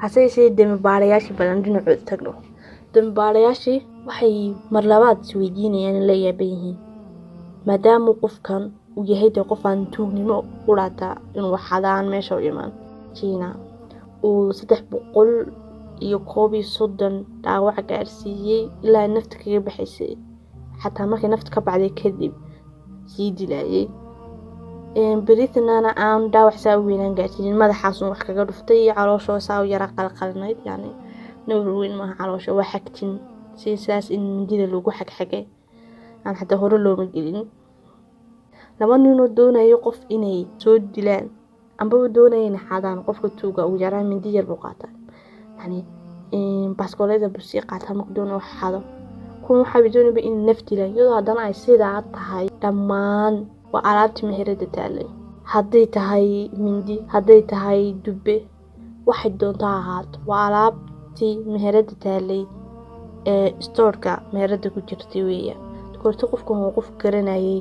Hase yeeshee dembi-baarayaashii badan dhinacooda tagno. Dembi-baarayaashii waxay mar labaad isweydiinayaan in la yaaban yihiin, maadaama qofkan uu yahay dee qof aan tuugnimo u dhaataa inuu xadaan meesha u imaan. Gina uu 331 dhaawac gaarsiiyey ilaa nafta kaga baxaysay, xataa markay nafta ka baxday kadib sii dilayay. Britneyna aan dhaawac saa u weynaan gaarsiinin, madaxaasun wax kaga dhuftay iyo caloosha saa u yara qalqalnayd, yani nawr weyn maaha, caloosha waa xagtin si sidaas in mindida lagu xagxagay aan xataa hore looma gelin. Laba ninoo doonayo qof inay soo dilaan ambaba doonaya inay xadaan, qofka tuuga ugu yaraan mindi yar buu qaataa, yani baaskoolada buu sii qaataa markuu doonayo wax xado. Kuwan waxaa doonayba in naf dilaan, iyadoo haddana ay sidaa tahay. Dhammaan waa alaabtii meherada taalay, hadday tahay mindi, hadday tahay dubbe, waxay doonto ha ahaato, waa alaabtii meherada taalay ee stoorka meherada ku jirtay weeyaan. Korto qofkan waa qof garanayay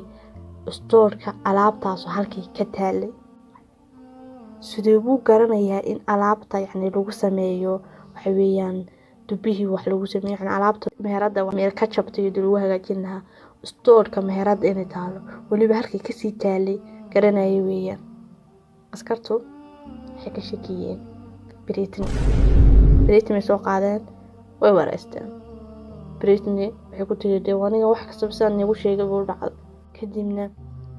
stoorka alaabtaas halkay ka taalay. Sidee buu garanayaa in alaabta yacni lagu sameeyo, waxa weeyaan dubbihii wax lagu sameeyo, yacni alaabta meherada meel ka jabtay iyo lagu hagaajin lahaa, stoorka meherada inay taalo, weliba halkay kasii taalay garanayay weeyaan. Askartu waxay ka shakiyeen Britney. Britney bay soo qaadeen, way wareysteen. Britney waxay ku tiri, dee aniga wax kastaba sidaan niigu sheegay buu dhacday. Kadibna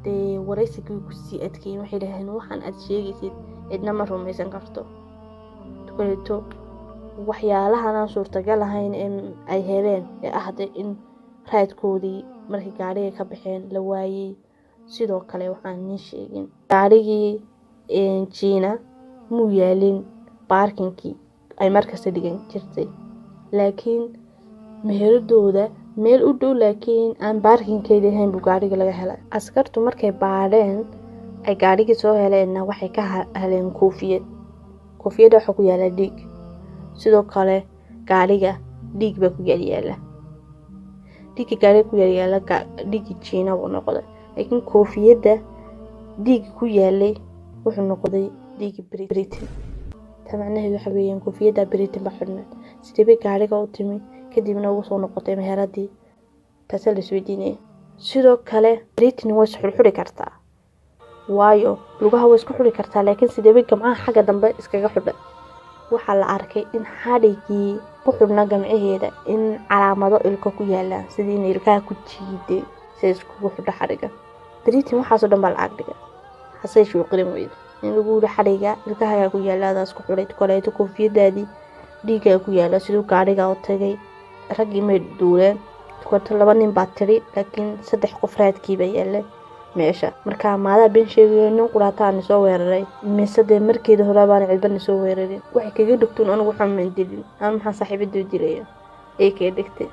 dee wareysigii kusii adkeeyeen, waxay dhaheen waxaan aad sheegaysid cidna ma rumaysan karto. Kaleeto waxyaalahan aan suurtagal ahayn ee ay heleen ee ah de in raadkoodii markii gaariga ka baxeen la waayey. Sidoo kale waxaan niin sheegin, gaarigii Gina muu yaalin parkingkii ay markasta dhigan jirtay, laakiin meheradooda meel u dhow laakiin aan parkingkeeda ahayn buu gaariga laga helay. Askartu markay baadheen ay gaarigii soo heleenna, waxay ka heleen koofiyad. Koofiyadda waxaa ku yaala dhiig, sidoo kale gaariga dhiig baa ku yaalyaala. Dhiigga gaariga ku yaalyaala dhiiggii Gina buu noqday, laakiin koofiyadda dhiigga ku yaalay wuxuu noqday dhiigga Britney. Ta macnaheedu waxa weeyaan koofiyadda Britney baa xidhnayd. Sidee bay gaariga u timi kadibna ugu soo noqotay meheradii? Taasaa la isweydiinaya. Sidoo kale Britney way isxulxuli kartaa, waayo lugaha way isku xuli kartaa, laakiin sidee bay gamcaha xagga dambe iskaga xidhay? Waxaa la arkay in xadhigii ku xidhnaa gamcaheeda in calaamado ilko ku yaalaan, sidii in ilkaha ku jiiday si ay iskugu xidho xadhiga. Britney waxaasoo dhan baa lacag dhigay, hase yeeshee way qirin weyday in lagu yiri xadhiga ilkahagaa ku yaala adaas ku xidhay. Kaleeto koofiyadaadii dhiiggaa ku yaala, siduu gaariga u tagay? Raggii may duuleen tukato, laba nin baa tiri, laakiin saddex qof raadkii baa yaala meesha. Marka maadaa been sheegayo? Nin quraataan soo weeraray mise dee markeeda hore baana cidbana soo weerarin? Waxay kaga dhigtuun anigu waxaan maan dilin ama maxaan saaxiibadoo dilaya ay kaga dhigtay.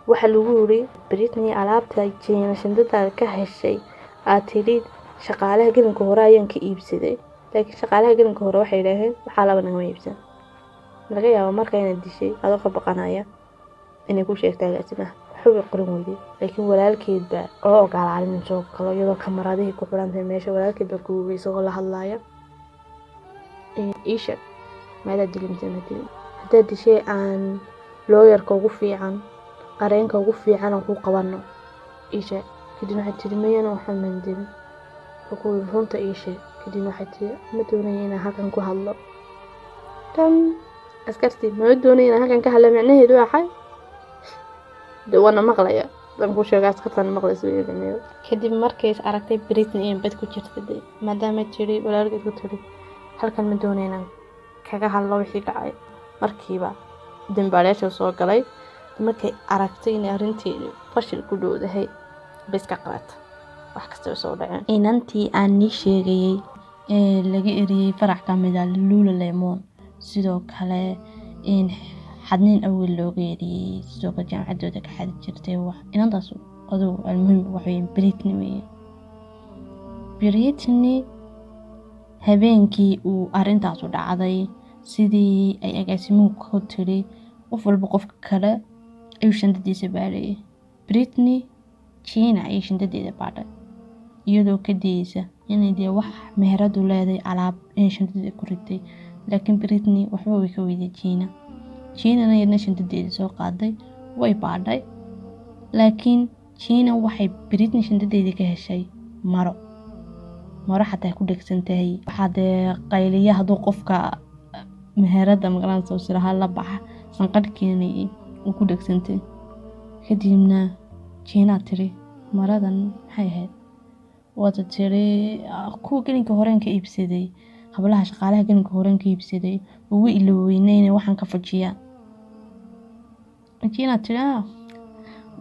Waxaa lagu yiri, Britney, alaabta Gina shandadaada ka heshay aad tidhi shaqaalaha gelinka hore ayaan ka iibsaday, laakiin shaqaalaha gelinka hore waxay yidhaaheen waxaa laba nagama iibsan. Laga yaabo marka inaad dishay adoo ka baqanaya inay ku sheegto agaasimaha. Waxba qoran weyday, laakiin walaalkeed baa loo ogolaaday inuu soo galo iyadoo kamaradihii ku xirantahay meesha. Walaalkeed baa kuugay isagoo la hadlaaya, ii sheeg, maadaa dilay mise ma dilin? Haddaad dishay aan lawyerka ugu fiican, qareenka ugu fiican aan ku qabano, ii sheeg. Kadib waxay tiri, mayana waxba maan dilin. Wuxuu ku yiri, runta ii sheeg. Kadib waxay tiri, ma doonaya inaan halkan ku hadlo. Tan askartii ma doonaya inaan halkan ka hadlo micnaheedu waxay de waana maqlaya dan ku sheega askartan maqlaysa weeye micnaheedu. Kadib markay is aragtay Britney in bad ku jirta, de maadaama tiri walaalkeed ku tiri halkan ma doonaya inaan kaga hadlo wixii dhacay, markiiba dembaalayaasha soo galay. Markay aragtay inay arrinteedu fashil ku dhowdahay bay iska qabatay wax kastaba soo dhaceen. Inantii aan nii sheegayay ee laga eriyey farac ka mid ah Lululemon, sidoo kale in xadniin awgeed looga eriyey, sidoo kale jaamacadooda ka xadi jirtay, wax inantaas adugu almuhim waxa weeye Britney weeye. Britney habeenkii uu arrintaasu dhacday, sidii ay agaasimuhu ku tiri, qof walba qofka kale ayuu shandadiisa baadhayay. Britney Gina ayay shandadeeda baadhay, iyadoo ka dayeysa inay dee wax meheradu leedahay alaab inay shandadeeda ku ritay. Laakiin Britney waxba way ka weyday Gina. Ginana iyadna shandadeedii soo qaaday, way baadhay, laakiin Gina waxay Britney shandadeedii ka heshay maro, maro xataa ku dhegsan tahay. Waxaa dee qayliya hadduu qofka meherada magaranaysa siraha la baxa sanqadh keenayay uu ku dhegsantay. Kadibna Gina tiri, "Maradan maxay ahayd?" Waata tiri, "Kuwa gelinka horeen ka iibsaday, hablaha shaqaalaha gelinka horeen ka iibsaday, ugu iloweyne inay waxaan ka fujiyaan." Gina tiri,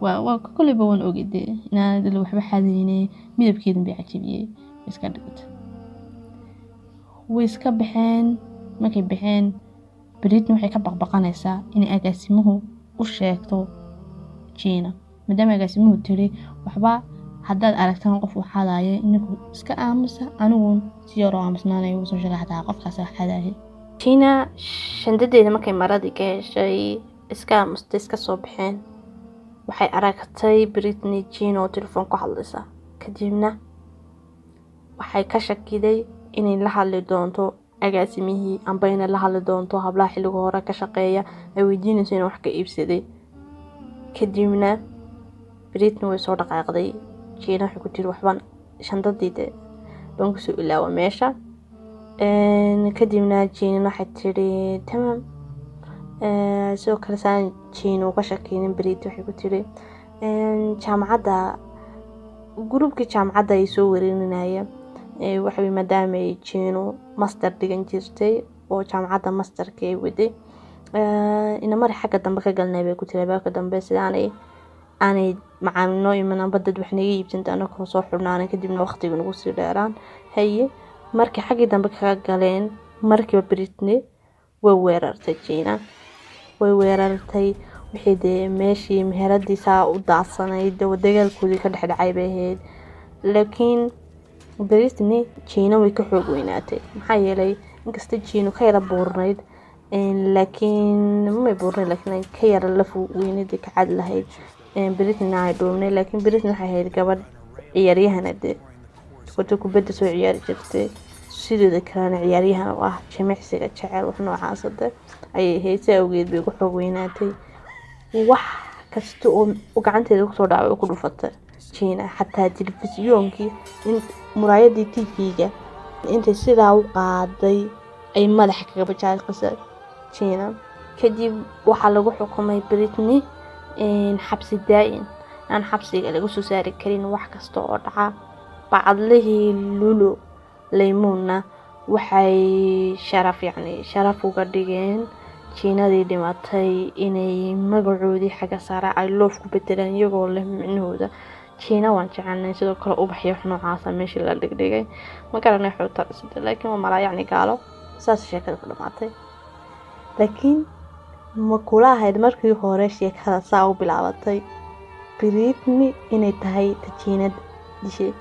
"Waa koleyba waan ogay dee inaanad waxba xadayne, midabkeedan bay cajabiyey." Iska dhigtay, way iska baxeen. Markay baxeen, Britney waxay ka baqbaqanaysaa inay agaasimuhu u sheegto Gina, maadaama agaasimuhu tiri, "Waxba haddaad aragtaan qof uu xadaya, ininku iska aamusa, anigu si yaroo aamusnaanaya ugu soo sheegay xataa qofkaas xadaya." Gina shandadeeda markay maradii ka heshay, iska aamustay, iska soo baxeen. Waxay aragtay Britney Gina oo telefoon ku hadlaysa. Kadibna waxay ka shakiday inay la hadli doonto agaasimihii, amba inay la hadli doonto hablaha xilliga hore ka shaqeeya, ay weydiinayso inuu wax ka iibsaday. Kadibna Britney way soo dhaqaaqday. Gina waxay ku tiri, "Waxban shandadii de baan kusoo ilaawa meesha." Kadibna Gina waxay tiri, "Tamaam." Sidoo kale saan Gina uga shakinin, Britney waxay ku tiri, jaamacadda groupkii jaamacadda ay soo wareerinaya waxawey, maadaama ay Gino master dhigan jirtay oo jaamacadda masterka ay waday. "Inamari xagga dambe ka galnay," bay ku tiri, "albaabka dambe, sidaanay aanay macaamil noo iman amba dad wax naga iibsanta anakoo soo xidhnaanan, kadibna waqtiga nagu sii dheeraan." Haye, markii xaggii dambe kaga galeen, markiiba Britney way weerartay Gina, way weerartay. Wixii dee meeshii meheradii saa u daadsanayd dagaalkoodii ka dhex dhacay bay ahayd. Laakiin Britney Gina way ka xoog weynaatay, maxaa yeelay inkasta Gina ka yara buurnayd, laakiin may buurnayd, laakiin ka yara laf weyneyd, ka cad lahayd, Britneyna ay dhuubnay. Laakiin Britney waxay ahayd gabadh ciyaaryahana dee horta kubadda soo ciyaari jirtay, sidooda kalena ciyaaryahan u ah, jimicsiga jecel, wax noocaas de ayay ahayd. Si awgeed bay ugu xoog weynaatay. Wax kasta oo gacanteeda kusoo dhacay ku dhufatay Gina, xataa telefisiyoonkii, muraayadii TV-ga intay sidaa u qaaday ay madaxa kaga bajaaqisay Gina. Kadib waxaa lagu xukumay Britney xabsi daa-in, aan xabsiga laga soo saari karin wax kasta oo dhaca. Bacadlihii Lulu Laymuunna waxay sharaf, yacni sharaf uga dhigeen Ginadii dhimatay inay magacoodii xagga sare ay love ku bedelaan, iyagoo leh micnahooda "Gina waan jecelnay". Sidoo kale ubaxyo wax noocaasa meeshii la dhigdhigay. Ma garanay xuuta, laakiin waa malaa yacni gaalo. Saas sheekada ku dhamaatay. Laakiin ma kula ahayd markii hore sheekada saa u bilaabatay Britney inay tahay ta Ginad dishay?